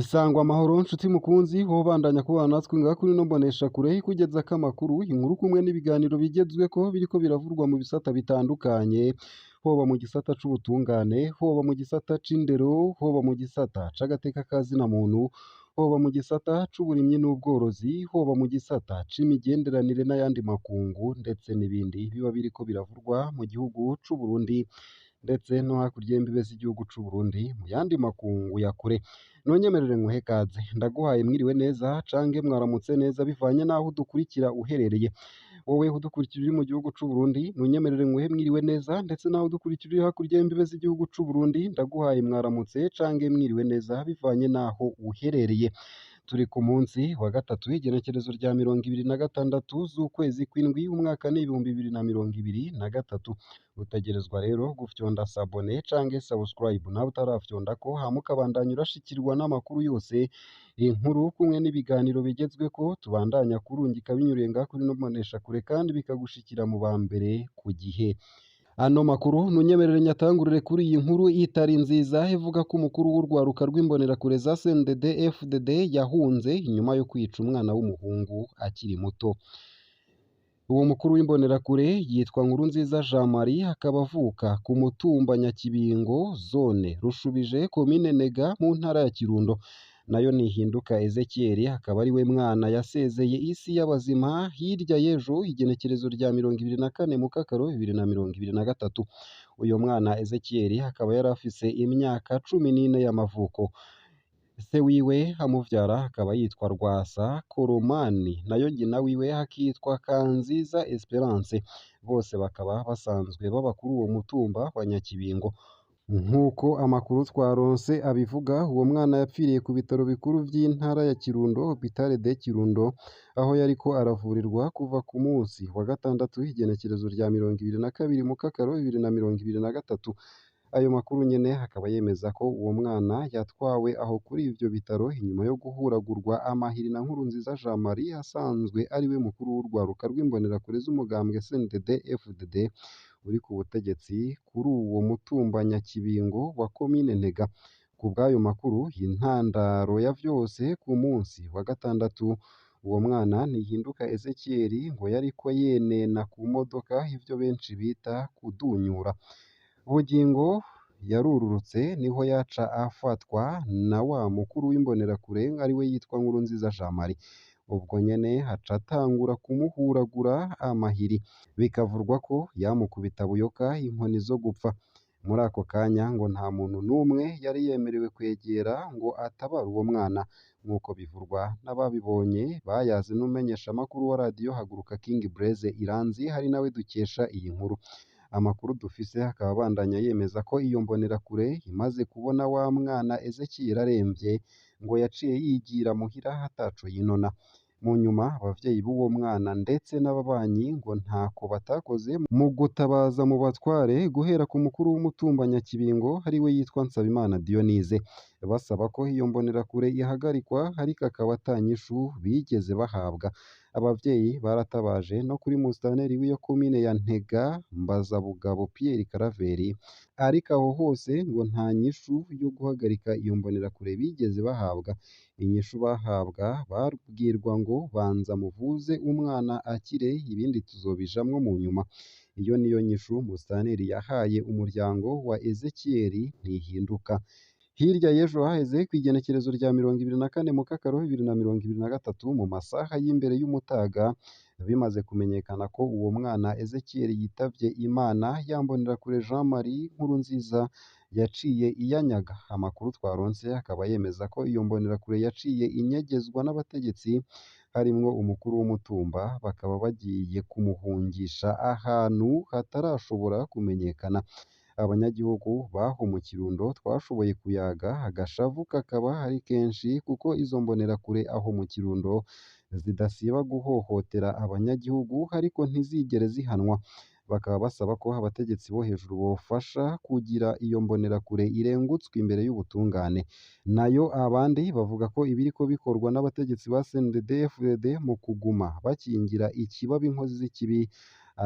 Sangwa amahoro nshuti mukunzi wobandanya kubana natwe ngaha kuri ino mboneshakure ikugezako amakuru, inkuru kumwe n'ibiganiro bigezweko biriko biravurwa mu bisata bitandukanye, hoba mu gisata c'ubutungane, hoba mu gisata c'indero, hoba mu gisata c'agateka ka zina muntu, hoba mu gisata c'uburimyi n'ubworozi, hoba mu gisata c'imigenderanire n'ayandi makungu, ndetse n'ibindi biba biriko biravurwa mu gihugu c'Uburundi ndetse no hakurya y'imbibe z'igihugu c'Uburundi mu yandi makungu ya kure. Nonyemerere nkuhe kaze, ndaguhaye mwiriwe neza cange mwaramutse neza bivanye n'aho udukurikira uherereye. Wowe udukurikira uri mu gihugu c'Uburundi, nunyemerere nkuhe mwiriwe neza, ndetse nawe udukurikira uri hakurya y'imbibe z'igihugu c'Uburundi, ndaguhaye mwaramutse cange mwiriwe neza bivanye n'aho uherereye. Turi ku munsi wa gatatu, igenekerezo rya 26 z'ukwezi kw'indwi, umwaka ni 2023. Utegerezwa rero gufyonda sabone cange subscribe nawe utarafyondako, hama ukabandanya urashikirwa n'amakuru yose, inkuru kumwe n'ibiganiro bigezweko tubandanya kurungika binyuriye ngaha kuri ino mboneshakure, kandi bikagushikira mu ba mbere ku gihe. Ano makuru nunyemerere nyatangurire kuri iyi nkuru itari nziza ivuga ko umukuru w'urwaruka rw'imbonerakure za CNDD FDD yahunze inyuma yo kwica umwana w'umuhungu akiri muto. Uwo mukuru w'imbonerakure yitwa Nkurunziza Jean Marie, akaba avuka ku mutumba Nyakibingo, zone Rushubije, komine Ntega, mu ntara ya Kirundo. Nayo Ntihinduka Ezekiel akaba ari we mwana yasezeye isi y'abazima hirya y'ejo, igenekerezo rya 24 Mukakaro 2023. Uyo mwana Ezekiel akaba yari afise imyaka 14 y'amavuko. Se wiwe amuvyara akaba yitwa Rwasa Koromani, nayo nyina wiwe akitwa Kanziza Esperance. Bose bakaba basanzwe baba kuri uwo mutumba wa Nyakibingo. Nk'uko amakuru twaronse abivuga, uwo mwana yapfiriye ku bitaro bikuru vy'intara ya Kirundo, Hôpital de Kirundo, aho yariko aravurirwa kuva ku munsi wa gatandatu, igenekerezo rya 22 Mukakaro 2023. Ayo makuru nyene akaba yemeza ko uwo mwana yatwawe aho kuri ivyo bitaro inyuma yo guhuragurwa amahiri na Nkurunziza Jean Marie, asanzwe ari we mukuru w'urwaruka rw'imbonerakure z'umugambwe CNDD FDD uri ku butegetsi kuri uwo mutumba Nyakibingo wa komine Ntega. Ku bw'ayo makuru, intandaro ya vyose, ku munsi wa gatandatu uwo mwana Ntihinduka Ezekiel ngo yariko yenena ku modoka, ivyo benshi bita kudunyura. Bugingo yarururutse, niho yaca afatwa na wa mukuru w'imbonerakure ariwe yitwa Nkurunziza Jean Marie. Ubwo nyene aca atangura kumuhuragura amahiri, bikavurwa ko yamukubita buyoka inkoni zo gupfa. Muri ako kanya ngo nta muntu n'umwe yari yemerewe kwegera ngo atabare uwo mwana, nk'uko bivurwa n'ababibonye bayaze n'umumenyeshamakuru wa radiyo Haguruka King Blaise Iranzi, hari nawe dukesha iyi nkuru. Amakuru dufise akaba abandanya yemeza ko iyo mbonerakure imaze kubona wa mwana Ezekiel aremvye, ngo yaciye yigira muhira ataco yinona. Mu nyuma abavyeyi b'uwo mwana ndetse n'ababanyi ngo ntako batakoze mu gutabaza mu batware, guhera ku mukuru w'umutumba Nyakibingo ariwe yitwa Nsabimana Dionise, basaba ko iyo mbonerakure ihagarikwa, ariko akaba ata nyishu bigeze bahabwa. Abavyeyi baratabaje no kuri musitanteri w'iyo komine ya Ntega, Mbazabugabo Pierre Karaveri, ariko aho hose ngo nta nyishu yo guhagarika iyo mbonerakure bigeze bahabwa. Inyishu bahabwa, babwirwa ngo banza muvuze umwana akire, ibindi tuzobijamwo mu nyuma. Iyo niyo nyishu musitanteri yahaye umuryango wa Ezekiel Ntihinduka. Hirya y'ejo haheze, kw'igenekerezo rya 24 Mukakaro 2023, mu masaha y'imbere y'umutaga, bimaze kumenyekana ko uwo mwana Ezekiel yitavye Imana, ya mbonerakure Jean Marie Nkurunziza yaciye iyanyaga. Amakuru twaronse akaba yemeza ko iyo mbonerakure yaciye inyegezwa n'abategetsi harimwo umukuru w'umutumba, bakaba bagiye kumuhungisha ahantu hatarashobora kumenyekana. Abanyagihugu baho mu Kirundo twashoboye kuyaga, agashavu kakaba ari kenshi kuko izo mbonerakure aho mu Kirundo zidasiba guhohotera abanyagihugu ariko ntizigere zihanwa. Bakaba basaba ko abategetsi bo hejuru bofasha kugira iyo mbonerakure irengutswe imbere y'ubutungane. Nayo abandi bavuga ko ibiriko bikorwa n'abategetsi ba CNDD-FDD mu kuguma bakingira ikibaba inkozi z'ikibi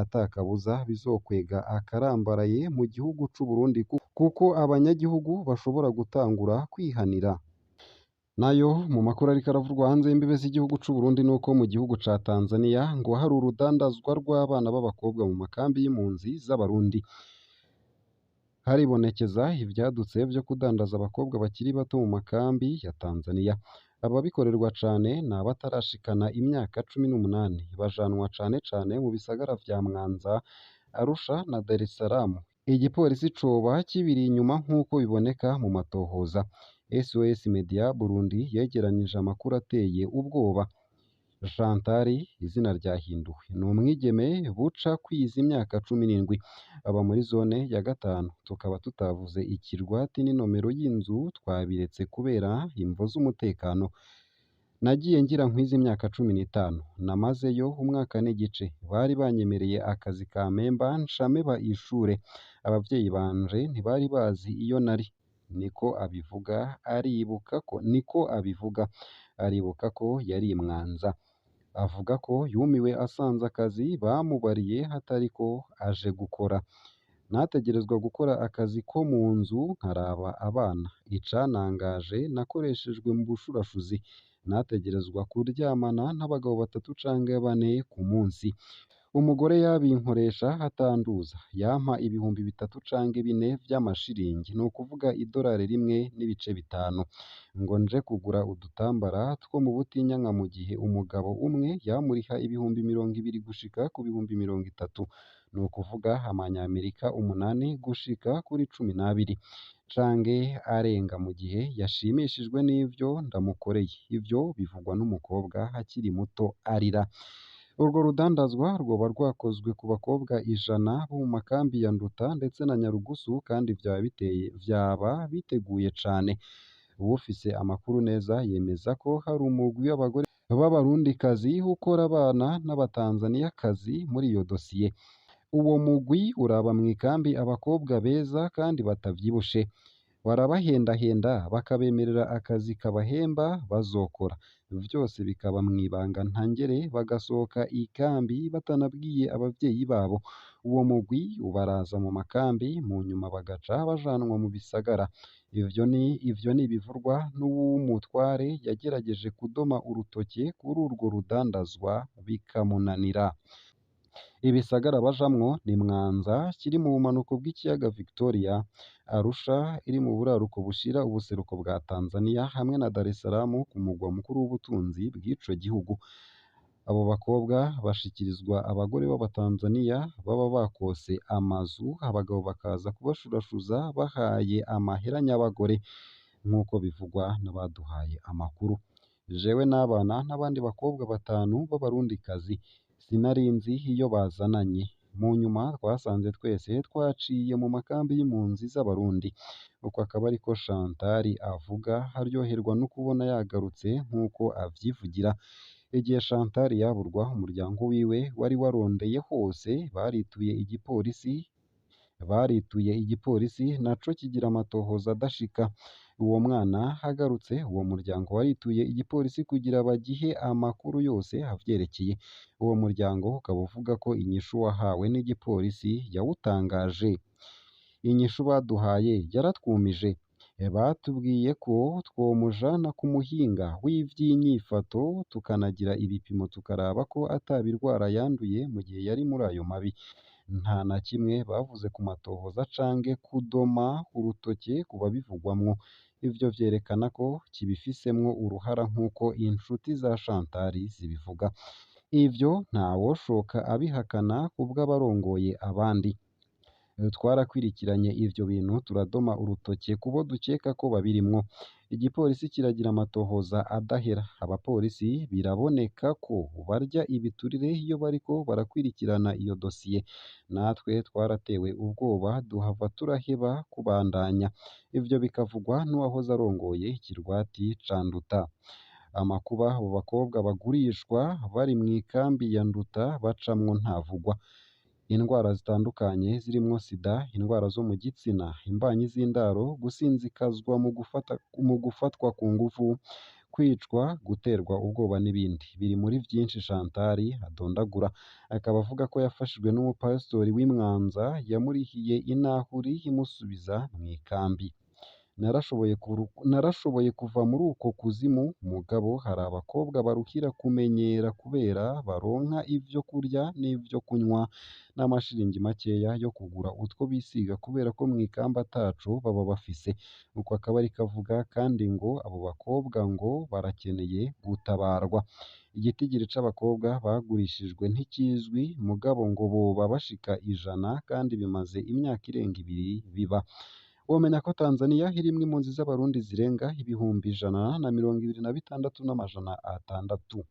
atakabuza bizokwega akarambaraye mu gihugu c'Uburundi, kuko abanyagihugu bashobora gutangura kwihanira. Nayo mu makuru ariko aravurwa hanze y'imbibe z'igihugu c'u Burundi nuko mu gihugu ca Tanzania ngo hari urudandazwa rw'abana b'abakobwa mu makambi y'impunzi z'Abarundi. Haribonekeza ivyadutse vyo kudandaza abakobwa bakiri bato mu makambi ya Tanzania. Ababikorerwa cane ni abatarashikana imyaka 18, bajanwa cane cane mu bisagara vya Mwanza, Arusha na Dar es Salaam. Igipolisi coba kibiri inyuma nk'uko biboneka mu matohoza. SOS Media Burundi yegeranije amakuru ateye ubwoba. Chantal, izina ryahinduwe, ni umwigeme buca kwiza imyaka 17, aba muri zone ya gatanu. Tukaba tutavuze ikirwati n'inomero y'inzu, twabiretse kubera imvo z'umutekano. Nagiye ngira nkwize imyaka 15, namazeyo umwaka n'igice. Bari banyemereye akazi kampemba nca mpeba ishure. Abavyeyi banje ntibari bazi iyo nari. Niko abivuga aribuka ko yari i Mwanza. Avuga ko yumiwe asanze akazi bamubariye atariko aje gukora. Nategerezwa gukora akazi ko mu nzu nkaraba abana. Icantangaje nakoreshejwe mu bushurashuzi. Nategerezwa kuryamana n'abagabo batatu canke bane ku munsi. Umugore yabinkoresha atanduza, yampa 3000 canke 4000 vy'amashiringi, ni ukuvuga idorari 1.5, ngo nje kugura udutambara two mu butinyanka, mu gihe umugabo umwe yamuriha 20.000 gushika ku 30.000, ni ukuvuga amanyamerika 8 gushika kuri 12 canke arenga, mu gihe yashimishijwe n'ivyo ndamukoreye. Ivyo bivugwa n'umukobwa akiri muto arira. Urwo rudandazwa rwoba rwakozwe ku bakobwa 100 bo mu makambi ya Nduta ndetse na Nyarugusu, kandi vyaba biteguye cane. Uwufise amakuru neza yemeza ko hari umugwi w'abagore b'Abarundikazi ukora abana n'Abatanzaniyakazi muri iyo dosiye. Uwo mugwi uraba mw'ikambi abakobwa beza kandi batavyibushe. Barabahendahenda bakabemerera akazi kabahemba bazokora, vyose bikaba mw'ibanga ntangere, bagasohoka ikambi batanabwiye abavyeyi babo. Uwo mugwi ubaraza mu makambi, mu nyuma bagaca bajanwa mu bisagara. Ivyo ni ibivugwa n'uwumutware yagerageje kudoma urutoke kuri urwo rudandazwa bikamunanira. Ibisagara bajamwo ni Mwanza kiri mu bumanuko bw'ikiyaga Victoria, Arusha iri mu buraruko bushira ubuseruko bwa Tanzania, hamwe na Dar es Salaam ku mugwa mukuru w'ubutunzi bw'ico gihugu. Abo bakobwa bashikirizwa abagore b'Abatanzaniya baba bakose amazu, abagabo bakaza kubashurashuza bahaye amahera nyabagore, nk'uko bivugwa n'abaduhaye amakuru. Jewe n'abana n'abandi bakobwa batanu b'Abarundikazi, sinarinzi iyo bazananye. Mu nyuma twasanze twese twaciye mu makambi y'impunzi z'Abarundi. Uko akaba ariko Chantal avuga, aryoherwa no kubona yagarutse nk'uko avyivugira. Igihe Chantal yaburwa, umuryango wiwe wari warondeye hose, barituye igipolisi naco kigira amatohoza adashika. Uwo mwana agarutse, uwo muryango warituye igipolisi kugira bagihe amakuru yose avyerekeye. Uwo muryango ukaba uvuga ko inyishu wahawe n'igipolisi yawutangaje. Inyishu baduhaye yaratwumije. Batubwiye ko twomujana ku muhinga w'ivy'inyifato, tukanagira ibipimo tukaraba ko ata birwara yanduye mu gihe yari muri ayo mabi. Nta na kimwe bavuze ku matohoza canke kudoma urutoke ku babivugwamwo. Ivyo vyerekana ko kibifisemwo uruhara nk'uko inshuti za Chantal zibivuga. Ivyo ntawoshoka abihakana kubw'abarongoye abandi. Twarakwirikiranye ivyo bintu, turadoma urutoke kubo dukeka ko babirimwo. Igipolisi kiragira amatohoza adahera. Abapolisi biraboneka ko barya ibiturire iyo bariko barakwirikirana iyo dosiye. Natwe twaratewe ubwoba duhava turaheba kubandanya. Ivyo bikavugwa n'uwahoze arongoye ikirwati ca Nduta. Amakuba abo bakobwa bagurishwa bari mw'ikambi ya Nduta bacamwo ntavugwa. Indwara zitandukanye zirimwo sida, indwara zo mu gitsina, imbanyi z'indaro, gusinzikazwa mu gufatwa ku nguvu, kwicwa, guterwa ubwoba n'ibindi. Biri muri vyinshi Chantal adondagura. Akaba avuga ko yafashijwe n'umupasitori w'i Mwanza yamurihiye inahuri imusubiza mw'ikambi. Narashoboye kuva muri uko kuzimu, mugabo hari abakobwa baruhira kumenyera kubera baronka ivyo kurya n'ivyo kunywa n'amashiringi makeya yo kugura utwo bisiga kubera ko mw'ikamba ataco baba bafise." Uko akaba ariko avuga, kandi ngo abo bakobwa ngo barakeneye gutabarwa. Igitigiri c'abakobwa bagurishijwe ntikizwi, mugabo ngo boba bashika 100 kandi bimaze imyaka irenga 2 biba. Womenya ko Tanzania irimwo impunzi z'abarundi zirenga 126,600.